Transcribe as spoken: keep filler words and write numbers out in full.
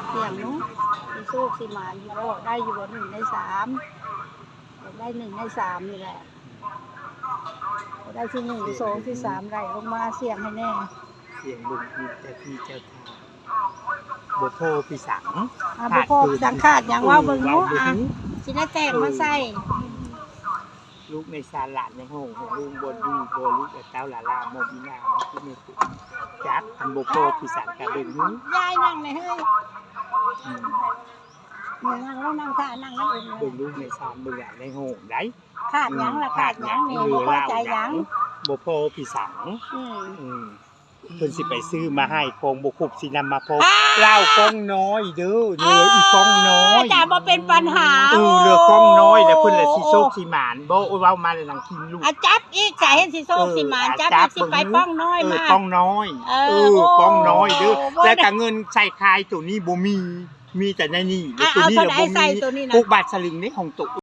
เสี่ยงเนาะ สิโชคสิหมานอยู่บ่ ได้อยู่บ่ หนึ่งในสาม ได้หนึ่งในสามนี่แหละ ได้ที่หนึ่ง ที่สอง ที่สาม ไล่ลงมา เสี่ยงให้แน่ เสี่ยงเบิ่ง มีเจ้าที่เจ้าทาง บ่พอพิสัง อ่ะ บ่พอพิสัง ขาดหยัง เว้าเบิ่งเนาะ เว้าเบิ่ง อ่ะ สิได้แต้มมาใส่ ลูกในซานหลานในห้อง ลูกบ่ดี บ่ลูกกับเต้าหลาล่า บ่มีนาง ที่นี่จัก อันบ่พอพิสัง กะเบิ่ง ยายนั่งเลยเฮ้ย อืม นั่งแล้วนั่งท่านั่งแล้วเอง เบิ่งลูกในซาน เบิ่งหลานในห้องได้ ขาดหยังล่ะ อืม ขาดหยัง ขาดหยัง นี่ เหลือ บ่พอใจหยัง เหลือหลายอย่าง บ่พอพิสัง อืม อืม เพิ่นสิไปซื้อมาให้ ของบ่ครบสินำมาพอ อ้า เหล้ากล่องน้อยเด้อ เหลืออีกกล่องน้อย จ้ะ บ่เป็นปัญหา เออ เหลือกล่องน้อย แล้วเพิ่นละสิโชคสิหมานบ่ โอ้ย เว้ามาแล้วนั่งกินลูก อ่ะ จับอีก สาเหตุสิโชคสิหมาน เออ จับอีก จับ สิไป เบิ่ง กล่องน้อย เออ มา กล่องน้อย เออ เออ โอ้ กล่องน้อยเด้อ บ่ได้ แล้วก็เงินใส่คายตัวนี้บ่มี มีแต่ในนี่ อ่ะ ตัวนี้ เอาเท่าใด น่ะบ่มี ใส่ตัวนี้นะ หกบาทสลึงในห้องโต๊ะ